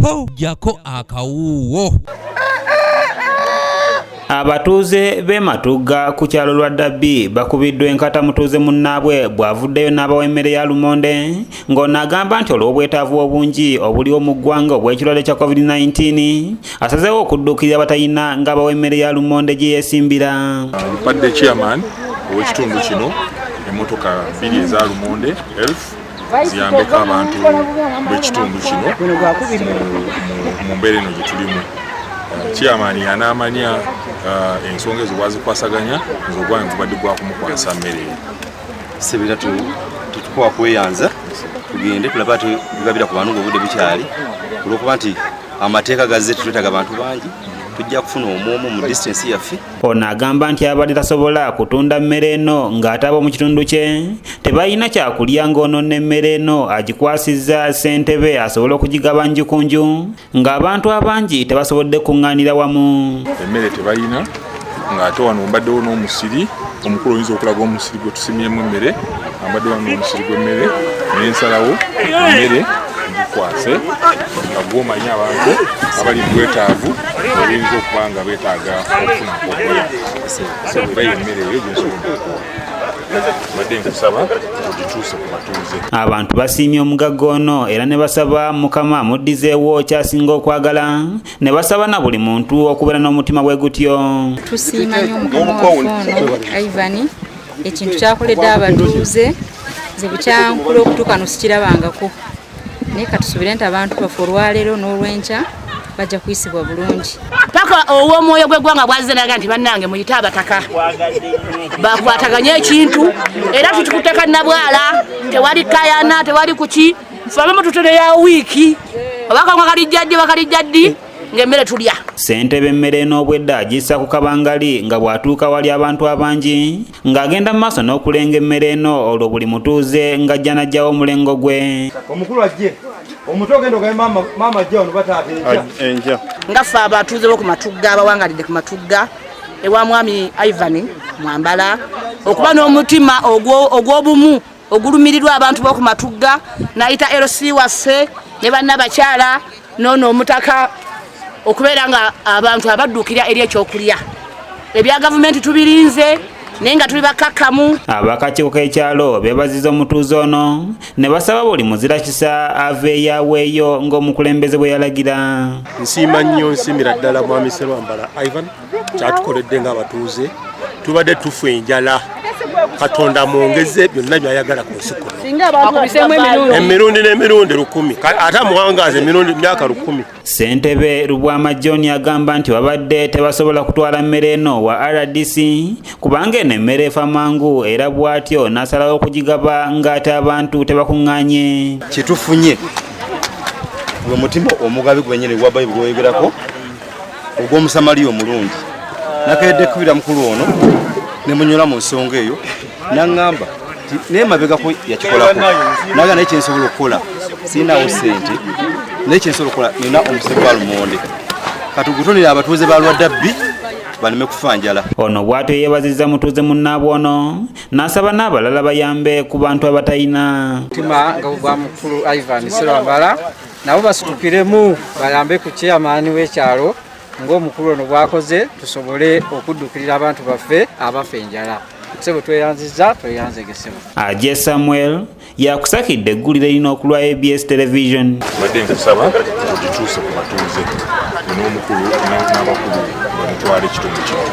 Ho, jjako akawuuwo. Abatuuze b'e Matugga ku kyalo lwa Dabbi bakubiddwa enkata mutuuze munnaabwe bw'avuddeyo n'abawa emmere ya lumonde, ng'ono agamba nti olw'obwetaavu obungi obuliwo mu ggwanga obw'ekirwadde kya COVID-19, asazeewo okudduukirira abatalina ng'abawa emmere ya lumonde gye yeesimbira. Mpadde chairman ow'ekitundu kino emmotoka bbiri eza lumonde elf ziyambeko abantu b'ekitundu kino mu mbeera eno gye tulimu. Chairman yanaamanya ensonga ezo bwazikwasaganya. Nze ogwange gubadde gwakumukwasa mmere eyo. Sebera tetukowa kweyanza, tugende tulabe ate tugabira ku bantu ngaobudde bukyali, olwokuba nti amateeka gazze, tetwetaaga bantu bangi, tujja kufuna omwomu mu distance yaffe. Ono agamba nti abadde tasobola kutunda mmere eno ng'ate ab'omu kitundu kye tebalina kyakulya, ng'ono n'emmere eno agikwasizza ssentebe asobole okugigaba nju ku nju, ng'abantu abangi tebasobodde kuŋŋaanira wamu. Emmere tebalina, ng'ate wano mbaddewo n'omusiri omukulu, oyinza okulaga omusiri gwe tusimyemu emmere. Ambadde wano n'omusiri gw'emmere, naye nsalawo emmere ngikwase nga gwomanyi abantu abali mu bwetaavu oyinza okuba nga beetaaga okufuna okulya, era yemmere eyo gyensobola okuwa. Mbadde nkusaba ogituuse ku batuuze. Abantu basiimye omugagga ono era ne basaba Mukama amuddizeewo kyasinga okwagala, ne basaba na buli muntu okubeera n'omutima bwe gutyo. Tusiima nnyo mukama waffe ono Ivan, ekintu kyakoledde abatuuze. Nze bukyankula okutuuka no sikirabangako, naye katusuubire nti abantu baffe olwaleero n'olwenkya bajja kuyisibwa bulungi. Paka ow'omwoyo gw'eggwanga bwazze naga nti bannange, muyite abataka bakwataganye ekintu, era tukikuteka nabwala, tewali kayana, tewali kuki. Fe abamu tutoneya wiiki oba kamwa kalijja ddi oba kalijja ddi ng'emmere tulya. Ssentebe emmere eno obwedda agissa ku kabangali, nga bw'atuuka wali abantu abangi ng'agenda mu maaso n'okulenga emmere eno, olwo buli mutuuze ng'ajja n'aggyawo omulengo gwe. Omukulu ajje, omuto ogenda ogambe maama, maama ajja wano, bataata enkya. Nga ffe abatuuze b'oku Matugga abawangalidde ku Matugga ewa mwami Ivan Mwambala, okuba n'omutima ogw'obumu ogulumirirwa abantu b'oku Matugga, n'ayita LC waffe ne banna bakyala noono omutaka, okubeera nga abantu abadduukira eri ekyokulya. Ebya gavumenti tubirinze, naye nga tuli bakkakkamu. Abakakiiko k'ekyalo beebaziza omutuuze ono ne basaba buli muzirakisa aveeyo aweeyo ng'omukulembeze bwe yalagira. Nsiima nnyo, nsiimira ddala mwami Serwambala Ivan kyatukoledde ng'abatuuze. Tubadde tufa enjala. Katonda mwongeze byonna byayagala ku nsi kuno emirundi n'emirundi 1000, ate amuwangaaza emirundi myaka 1000. Ssentebe Lubwama John agamba nti babadde tebasobola kutwala mmere eno wa RDC kubanga eno emmere efa mangu, era bw'atyo n'asalawo okugigaba ng'ate abantu tebakuŋŋaanye. Kyetufunye gwe mutima omugabi gwenyini gwa Bayibuli gwoyogerako, ogw'Omusamaliya omulungi. Nakeredde kubira mukulu ono ne munyola mu nsonga eyo, naŋŋamba nti naye mabegako yakikolako, naga naye kyensobola okukola sirinawo ssente, naye kyensobola okukola nina omusiri gwa lumonde, katugutonere abatuuze ba Lwadabbi baleme kufa njala. Ono bw'atyo yeebazizza mutuuze munnaabwe ono n'asaba n'abalala bayambe ku bantu abatalina. Mutima nga gwa mukulu Ivan Serwambala, nabo basitukiremu bayambe ku chairman w'ekyalo ng'omukulu ono bw'akoze, tusobole okuddukirira abantu baffe abafa enjala. Sebo, tweyanzizza, tweyanzegesebo. Aje Samuel yakusakidde eggulire lino okulwa ABS Television. Mbadde nkusaba ogituuse ku batuuze n'omukulu n'abakulu bamutwale ekitundu kino.